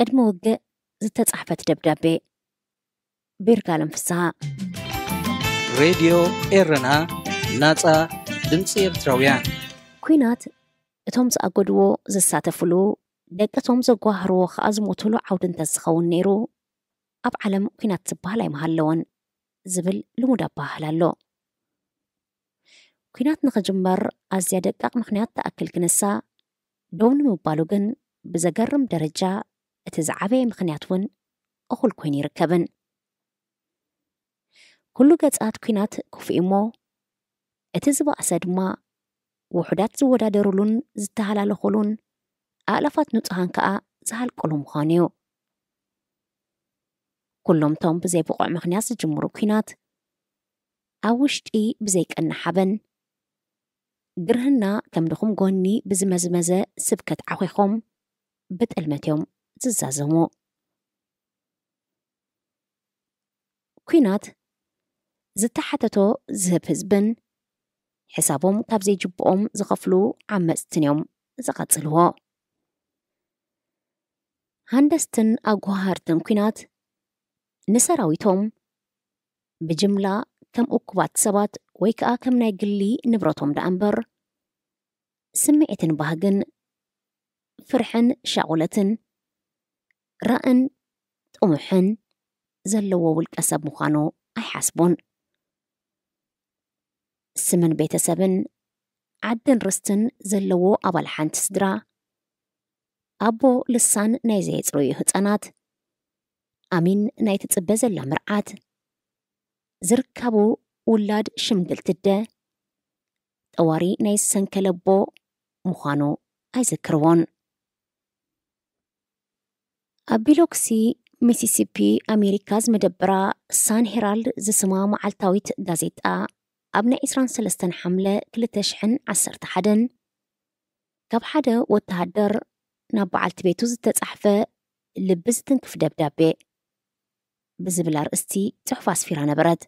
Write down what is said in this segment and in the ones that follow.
ቅድሚ ውግእ ዝተጻሕፈት ደብዳቤ። ብይርጋለም ፍስሃ። ሬድዮ ኤረና፣ ናጻ ድምፂ ኤርትራውያን። ኲናት እቶም ዝኣገድዎ፣ ዝሳተፍሉ፣ ደቀቶም ዘጓህርዎ ከኣ ዝሞትሉ ዓውዲ እንተዝኸውን ነይሩ፣ ኣብ ዓለም ኲናት ዝበሃል ኣይምሃለወን ዝብል ልሙድ ኣበሃህላ ኣሎ። ኲናት ንኽጅመር ኣዝያ ደቃቕ ምኽንያት ትኣክል ክንሳ፣ ደው ንምባሉ ግን ብዘገርም ደረጃ እቲ ዝዓበየ ምኽንያት እውን እኹል ኮይኑ ይርከብን። ኩሉ ገጻት ኲናት ክፉእ እሞ፣ እቲ ዝበኣሰ ድማ ውሑዳት ዝወዳደሩሉን ዝተሃላለኹሉን፣ ኣእላፋት ንጹሃን ከኣ ዝሃልቁሉ ምዃኑ እዩ። ኩሎም እቶም ብዘይ ብቑዕ ምኽንያት ዝጅምሩ ኲናት፣ ኣብ ውሽጢ ብዘይቀና ሓበን፣ ግርህና ከም ድኹም ጎኒ ብዝመዝመዘ ስብከት ዓኺኾም ብጥልመት እዮም ዝዛዘሙ። ኲናት ዝተሓተቶ ዝህብ ህዝብን፣ ሕሳቦም ካብ ዘይጅብኦም ዝኸፍሉ ዓመጽትን እዮም ዝቐጽልዎ። ሃንደስትን ኣጓሃርትን ኲናት ንሰራዊቶም ብጅምላ ከም እኩባት ሰባት ወይ ከኣ ከም ናይ ግሊ ንብረቶም ደኣ እምበር፣ ስምዒትን ባህግን፣ ፍርሕን ሻቑለትን፣ ራእን ጥሙሕን ዘለዎ ውልቀ ሰብ ምዃኑ ኣይሓስቡን። ስምን ቤተሰብን፣ ዓድን ርስትን ዘለዎ ኣባል ሓንቲ ስድራ፣ ኣቦ ልሳን ናይ ዘየጽረዩ ህጻናት፣ ኣሚን ናይ ትጽበ ዘላ መርዓት፣ ዝርካቡ ውላድ ሽምግልቲ ኣደ፣ ጠዋሪ ናይ ዝሰንከለ ኣቦ ምዃኑ ኣይዝክርዎን። ኣብ ቢሎክሲ፣ ሚሲሲፒ፣ ኣሜሪካ ዝመደበራ ሳን ሄራልድ ዝስማ መዓልታዊት ጋዜጣ፣ ኣብ ናይ ዕስራን ሰለስተን ሓምለ ክልተ ሽሕን ዓሰርተ ሓደን፣ ካብ ሓደ ወተሃደር ናብ በዓልቲ ቤቱ ዝተጻሕፈ ልቢ ዝትንክፍ ደብዳቤ ብዝብል ኣርእስቲ ጽሑፍ ኣስፊራ ነበረት።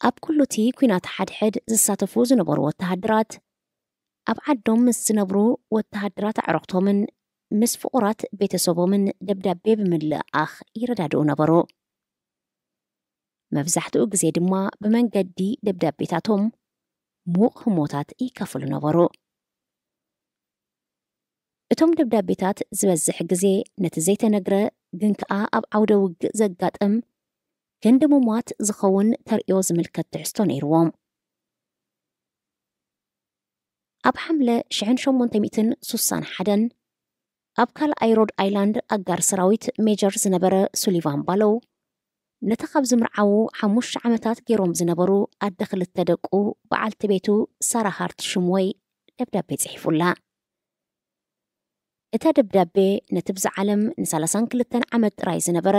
ኣብ ኩሉ እቲ ኲናት ሓድሕድ ዝሳተፉ ዝነበሩ ወተሃደራት፣ ኣብ ዓዶም ምስ ዝነብሩ ወተሃደራት ኣዕሩኽቶምን ምስ ፍቑራት ቤተሰቦምን ደብዳቤ ብምልእኣኽ ይረዳድኡ ነበሩ። መብዛሕትኡ ግዜ ድማ ብመንገዲ ደብዳቤታቶም ምዉቕ ህሞታት ይካፈሉ ነበሩ። እቶም ደብዳቤታት ዝበዝሕ ግዜ ነቲ ዘይተነግረ ግን ከኣ ኣብ ዓውደ ውግእ ዘጋጥም ክንዲ ምሟት ዝኸውን ተርእዮ ዝምልከት ትሕዝቶ ነይርዎም። ኣብ ሓምለ ሽሕን ሸሞንተ ሚእትን ሱሳን ሓደን ኣብ ካልኣይ ሮድ ኣይላንድ ኣጋር ሰራዊት ሜጀር ዝነበረ ሱሊቫን ባሎው፣ ነታ ካብ ዝምርዓዉ ሓሙሽተ ዓመታት ገይሮም ዝነበሩ ኣደ ክልተ ደቁ በዓልቲ ቤቱ ሳራ ሃርት ሽምወይ ደብዳቤ ጽሒፉላ። እታ ደብዳቤ ነቲ ብዛ ዓለም ንሰላሳን ክልተን ዓመት ጥራይ ዝነበረ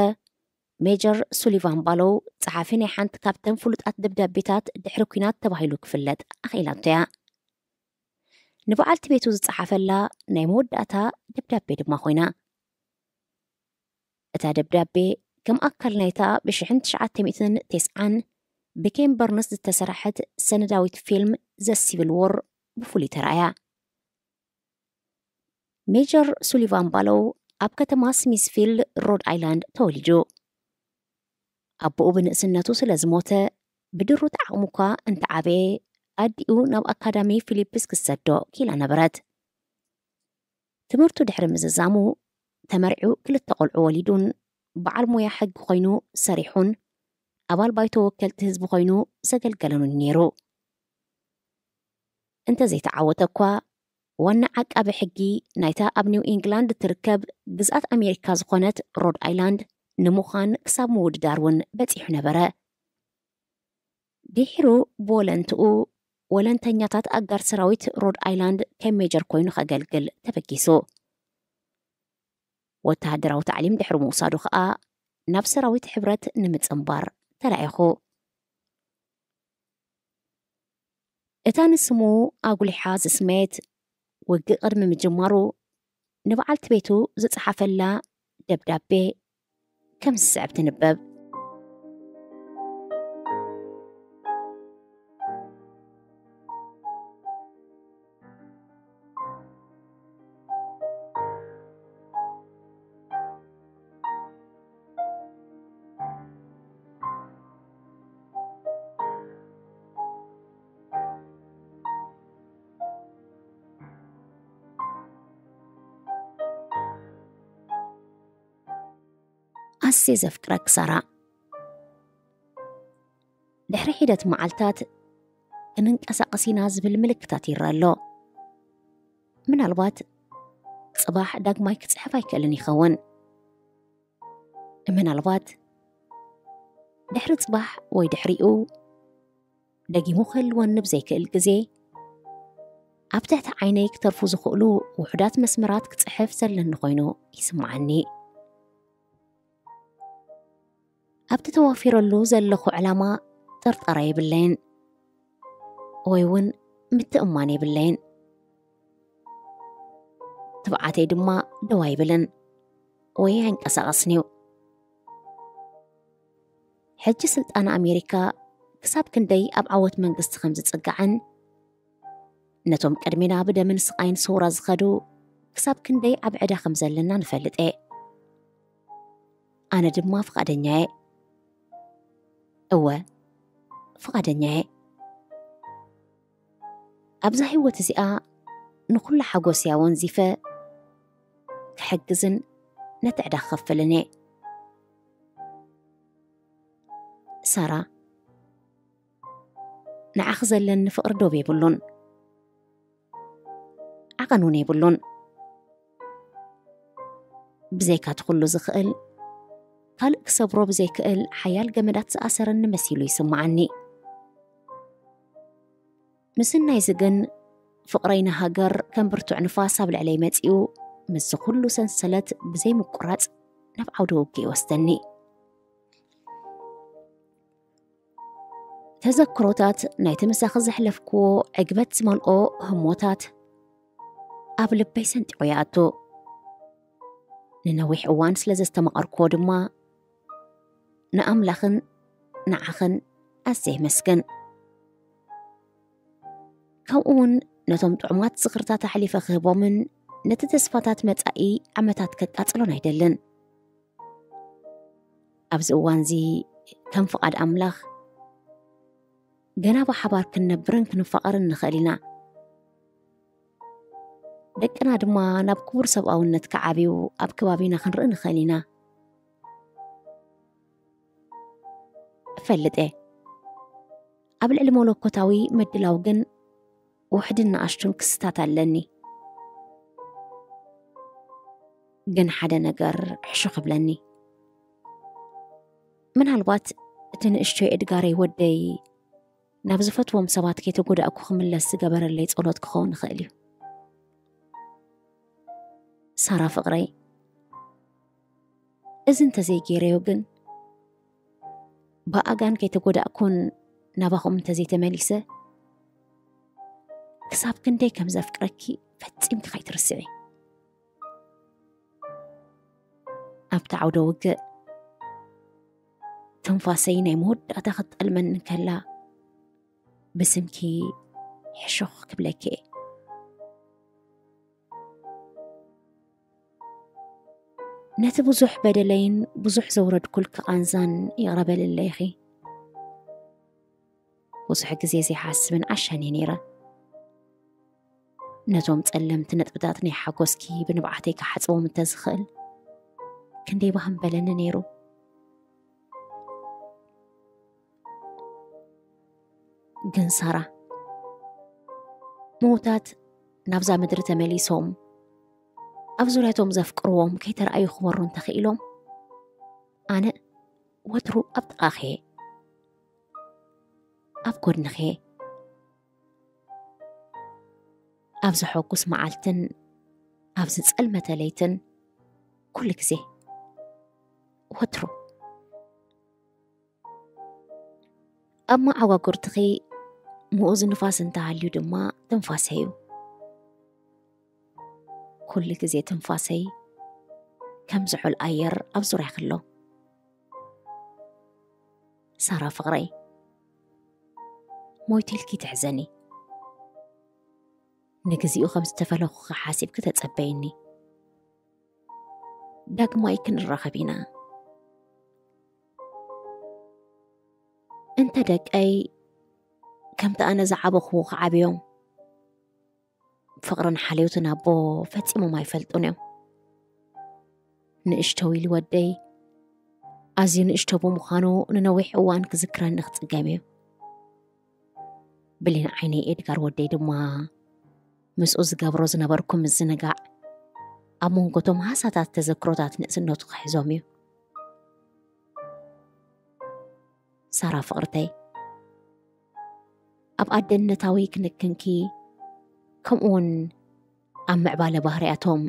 ሜጀር ሱሊቫን ባሎው፣ ጸሓፊ ናይ ሓንቲ ካብተን ፍሉጣት ደብዳቤታት ድሕሪ ኲናት ተባሂሉ ክፍለጥ ኣኽኢላቶ እያ። ንበዓልቲ ቤቱ ዝጸሓፈላ ናይ መወዳእታ ደብዳቤ ድማ ኮይና። እታ ደብዳቤ ከም ኣካል ናይታ ብሽሕን ትሽዓተ ሚእትን ተስዓን ብኬን በርንስ ዝተሰራሐት ሰነዳዊት ፊልም ዘ ሲቪል ዎር ብፍሉይ ተራእያ። ሜጀር ሱሊቫን ባሎው ኣብ ከተማ ስሚስፊልድ ሮድ ኣይላንድ ተወሊዱ። ኣቦኡ ብንእስነቱ ስለ ዝሞተ፣ ብድሩት ዓቕሙ እኳ እንተዓበየ፣ ኣዲኡ ናብ ኣካዳሚ ፊሊፕስ ክትሰዶ ክኢላ ነበረት። ትምህርቱ ድሕሪ ምዝዛሙ፣ ተመሪዑ ክልተ ቆልዑ ወሊዱን በዓል ሞያ ሕጊ ኮይኑ ሰሪሑን ኣባል ባይቶ ወከልቲ ህዝቢ ኮይኑ ዘገልገለኑን ነይሩ። እንተዘይተዓወተ እኳ፣ ዋና ዓቃቢ ሕጊ ናይታ ኣብ ኒው ኢንግላንድ እትርከብ ግዝኣት ኣሜሪካ ዝኾነት ሮድ ኣይላንድ ንምዃን ክሳብ ምውድዳር እውን በጺሑ ነበረ። ድሒሩ ብወለንትኡ ወለንተኛታት ኣጋር ሰራዊት ሮድ ኣይላንድ ከም ሜጀር ኮይኑ ከገልግል ተበጊሱ። ወተሃደራዊ ታዕሊም ድሕሪ ምውሳዱ ኸኣ ናብ ሰራዊት ሕብረት ንምጽንባር ተላኢኹ። እታ ንስሙ ኣጉሊሓ ዝስመየት፣ ውግእ ቅድሚ ምጅማሩ ንበዓልቲ ቤቱ ዝጸሓፈላ ደብዳቤ ከም ዝስዕብ ትንበብ። ኣዝየ ዘፍቅረኪ ሳራ። ድሕሪ ሒደት መዓልታት ክንንቀሳቐስ ኢና ዝብል ምልክታት ይረአ ኣሎ። ምናልባት ጽባሕ ዳግማይ ክጽሕፍ ኣይክእልን ይኸውን። ምናልባት ድሕሪ ጽባሕ ወይ ድሕሪኡ ደጊሙ ክህልወኒ ብዘይክእል ግዜ፣ ኣብ ትሕቲ ዓይነይ ክተርፉ ዝኽእሉ ውሑዳት መስመራት ክጽሕፍ ዘለኒ ኮይኑ ይስምዓኒ። ኣብቲ ተዋፊረሉ ዘለኹ ዕላማ ጥርጠራ የብለይን፣ ወይ እውን ምትእምማን የብለይን። ትብዓተይ ድማ ደው ኣይብልን ወይ ኣይንቀሳቐስን እዩ። ሕጂ ስልጣን ኣሜሪካ ክሳብ ክንደይ ኣብ ዓወት መንግስቲ ከም ዝጽጋዕን፣ ነቶም ቅድሚና ብደምን ስቓይን ሰውራ ዝኸዱ ክሳብ ክንደይ ኣብ ዕዳ ከም ዘለና ንፈልጥ እየ። ኣነ ድማ ፍቓደኛ እየ። እወ፣ ፍቓደኛ እየ። ኣብዛ ህይወት እዚኣ ንኹሉ ሓጎስ እያ ወንዚፈ ክሕግዝን ነቲ ዕዳ ክኸፍልን እየ። ሳራ፣ ንዓኺ ዘለኒ ፍቕሪ ዶብ የብሉን፣ ዓቐን እውን የብሉን። ብዘይካ እቲ ኩሉ ዝኽእል፣ ካልእ ክሰብሮ ብዘይክእል ሓያል ገመዳት ዝኣሰረኒ መሲሉ ይስምዓኒ። ምስናይዚ ግን፣ ፍቕረይ ንሃገር ከም ብርቱዕ ንፋስ ኣብ ልዕለይ መጺኡ፣ ምስዚ ኩሉ ሰንሰለት ብዘይምቁራጽ ናብ ዓውደ ውግእ ይወስደኒ። ተዘክሮታት ናይቲ ምሳኺ ዘሕለፍክዎ ዕግበት ዝመልኦ ህሞታት ኣብ ልበይ ሰንጢቑ ይኣቱ። ንነዊሕ እዋን ስለ ዘስተማቐርክዎ ድማ ንኣምላኽን ንዓኽን ኣዝየ የመስግን። ከምኡ እውን ነቶም ጥዑማት ዝኽርታት ኣሕሊፈ ክህቦምን ነቲ ተስፋታት መጻኢ ዓመታት ከቃጽሎን ኣይደልን። ኣብዚ እዋንዚ ከም ፍቓድ ኣምላኽ ገና ብሓባር ክንነብርን ክንፋቐርን ንኽእል ኢና። ደቅና ድማ ናብ ክቡር ሰብኣውነት ክዓብዩ ኣብ ከባቢና ክንርኢ ንኽእል ኢና። እፈልጥ እየ። ኣብ ልዕሊ መለኮታዊ ምድላው ግን ውሕድን ንኣሽቱን ክስታት ኣለኒ። ግን ሓደ ነገር ሕሹ ክብለኒ። ምናልባት እቲ ንእሽቶይ እድጋረይ ወደይ ናብ ዝፈትዎም ሰባት ከይተጎዳእኩ ክምለስ ዝገበረለይ ጸሎት ክኸውን ይኽእል እዩ። ሳራ ፍቕረይ፣ እዚ እንተዘይገይረዮ ግን፣ ብኣጋን ከይተጎዳእኩን ናባኹም እንተዘይተመሊሰ፣ ክሳብ ክንደይ ከም ዘፍቅረኪ ፈጺምኪ ከይትርስዒ። ኣብቲ ዓውደ ውግእ፣ ትንፋሰይ ናይ መወዳእታ ክትጠልመኒ እንከላ፣ ብስምኪ ሕሹኽ ክብለኪ እየ። ነቲ ብዙሕ በደለይን ብዙሕ ዘውረድኩልኪ ቃንዛን ይቕረ በልለይ ኢኺ። ብዙሕ ግዜ ዘይሓስብን ዓሻን እየ ነይረ። ነቶም ጸለምቲ ነጥብታት ናይ ሓጎስኪ ብንብዓተይ ክሓጽቦም እንተዝኽእል፣ ክንደይ ባህ ምበለኒ ነይሩ። ግን ሳራ፣ ምዉታት ናብዛ ምድሪ ተመሊሶም፣ ኣብ ዙርያቶም ዘፍቅርዎም ከይተረኣዩ ክበሩ እንተኽኢሎም፣ ኣነ ወትሩ ኣብ ጥቓኺ እየ፣ ኣብ ጎድንኺ እየ። ኣብ ዘሐጉስ መዓልትን ኣብ ዝጸልመተ ለይትን፣ ኩሉ ግዜ፣ ወትሩ። ኣብ መዓጓጉርትኺ ምኡዝ ንፋስ እንተሃልዩ ድማ ትንፋሰይ እዩ። ኩሉ ግዜ ትንፋሰይ ከም ዝሑል ኣየር ኣብ ዙርያኺ ኣሎ። ሳራ ፍቕረይ፣ ሞይተ ኢልኪ ትሕዘኒ። ንግዚኡ ከም ዝተፈለኹኺ ሓሲብኪ ተጸበይኒ። ዳግማይ ክንራኸብ ኢና። እንተ ደቀይ ከምቲ ኣነ ዝዓበኽዎ ክዓብዮም፣ ፍቕርን ሓልዮትን ኣቦ ፈጺሞም ኣይፈልጡን እዮም። ንእሽቶ ኢሉ ወደይ ኣዝዩ ንእሽቶ ብምዃኑ ንነዊሕ እዋን ክዝክረኒ ክጽገም እዩ። ብሌን ዓይነይ ኤድጋር ወደይ ድማ ምስኡ ዝገብሮ ዝነበርኩ ምዝንጋዕ ኣብ መንጎቶም ሃሳታት ተዘክሮታት ንእስነቱ ክሕዞም እዩ። ሳራ ፍቕርተይ፣ ኣብ ኣደነታዊ ክንክንኪ ከምኡውን ኣብ ምዕባለ ባህርያቶም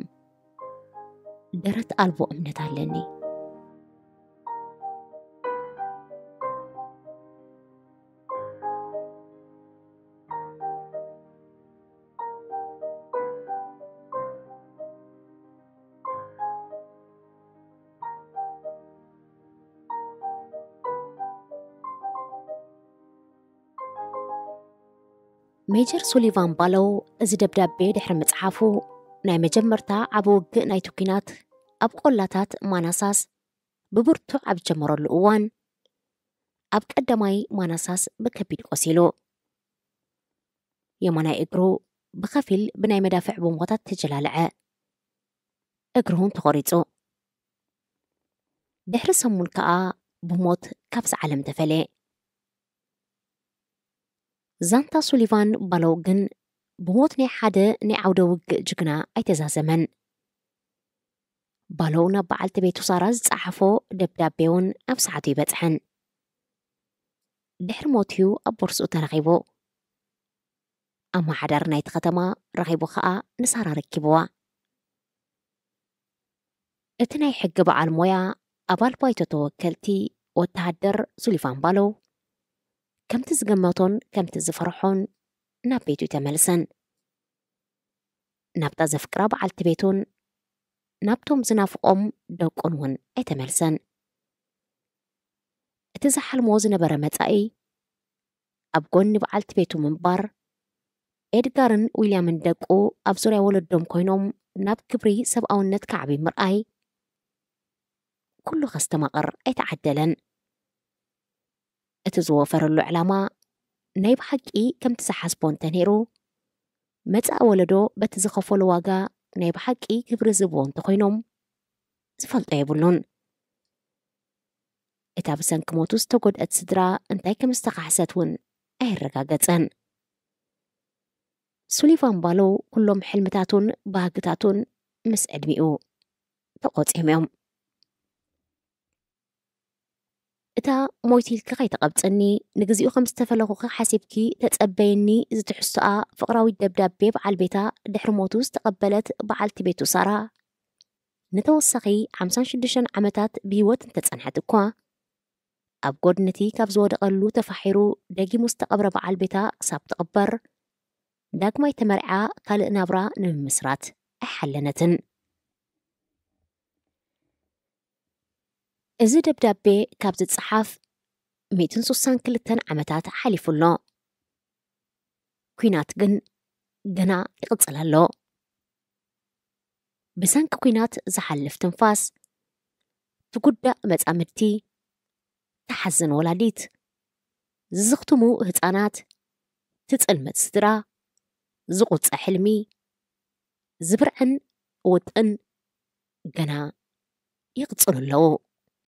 ደረት ኣልቦ እምነት ኣለኒ። ሜጀር ሱሊቫን ባሎው እዚ ደብዳቤ ድሕሪ ምጽሓፉ፣ ናይ መጀመርታ ዓቢ ውግእ ናይቲ ኲናት ኣብ ቆላታት ማናሳስ ብብርቱዕ ኣብ ዝጀመረሉ እዋን፣ ኣብ ቀዳማይ ማናሳስ ብከቢድ ቆሲሉ። የማናይ እግሩ ብኸፊል ብናይ መዳፍዕ ቦምባታት ተጀላለዐ። እግሩ እውን ተቖሪጹ። ድሕሪ ሰሙን ከኣ ብሞት ካብዚ ዓለም ተፈለየ። ዛንታ ሱሊቫን ባሎው ግን ብሞት ናይ ሓደ ናይ ዓውደ ውግእ ጅግና ኣይተዛዘመን። ባሎው ናብ በዓልቲ ቤቱ ሳራ ዝጸሓፎ ደብዳቤ እውን ኣብ ሰዓቱ ይበጽሐን። ድሕሪ ሞትዩ ኣብ ቦርስኡ ተረኺቡ። ኣመሓዳሪ ናይቲ ከተማ ረኺቡ ኸኣ ንሳራ ረኪብዋ። እቲ ናይ ሕጊ በዓል ሞያ ኣባል ባይቶ ተወከልቲ ወተሃደር ሱሊቫን ባሎው፣ ከምቲ ዝገመቶን ከምቲ ዝፈርሖን ናብ ቤቱ ኣይተመልሰን። ናብታ ዘፍቅራ በዓልቲ ቤቱን ናብቶም ዝናፍቖም ደቁን እውን ኣይተመልሰን። እቲ ዝሓልሞ ዝነበረ መጻኢ ኣብ ጎኒ በዓልቲ ቤቱ ምንባር፣ ኤድጋርን ዊልያምን ደቁ ኣብ ዙርያ ወለዶም ኮይኖም ናብ ክብሪ ሰብኣውነት ክዓቢ ምርኣይ፣ ኩሉ ከስተማቕር ኣይተዓደለን። እቲ ዝወፈረሉ ዕላማ ናይ ብሓቂ ከምቲ ዝሓስቦ እንተነይሩ፣ መጻኢ ወለዶ በቲ ዝኸፈሎ ዋጋ ናይ ብሓቂ ክብሪ ዝህብዎ እንተኾይኖም፣ ዝፈልጦ የብሉን። እታ ብሰንኪ ሞቱ ዝተጎድአት ስድራ እንታይ ከም ዝተኻሕሰት እውን ኣየረጋገጸን። ሱሊቫን ባሎው ኩሎም ሕልምታቱን ባህግታቱን ምስ ዕድሚኡ ተቖጺሞም እዮም። እታ ሞይቱ ኢልኪ ከይትቐብጽኒ፣ ንግዚኡ ከም ዝተፈለኹኺ ሓሲብኪ ተጸበይኒ ዝትሕዝቶኣ ፍቕራዊት ደብዳቤ በዓል ቤታ ድሕሪ ሞቱ ዝተቐበለት በዓልቲ ቤቱ ሳራ፣ ንተወሳኺ ሓምሳን ሽዱሽተን ዓመታት ብህይወት እንተጸንሐት እኳ፣ ኣብ ጎድኒ እቲ ካብ ዝወደቐሉ ተፋሒሩ ደጊሙ ዝተቐብረ በዓል ቤታ ክሳብ ትቕበር፣ ዳግማይ ተመርዓ ካልእ ናብራ ንምምስራት ኣይሓለነትን። እዚ ደብዳቤ ካብ ዝጸሓፍ ሚእትን ስሳን ክልተን ዓመታት ሓሊፉ ኣሎ። ኲናት ግን ገና ይቕጽል ኣሎ። ብሰንኪ ኲናት ዝሓልፍ ትንፋስ፣ ትጉዳእ መጻምድቲ፣ ትሓዝን ወላዲት፣ ዝዝኽትሙ ህጻናት፣ ትጽልመት ስድራ፣ ዝቑጸ ሕልሚ፣ ዝብርዕን ውጥን ገና ይቕጽሉ ኣለዉ።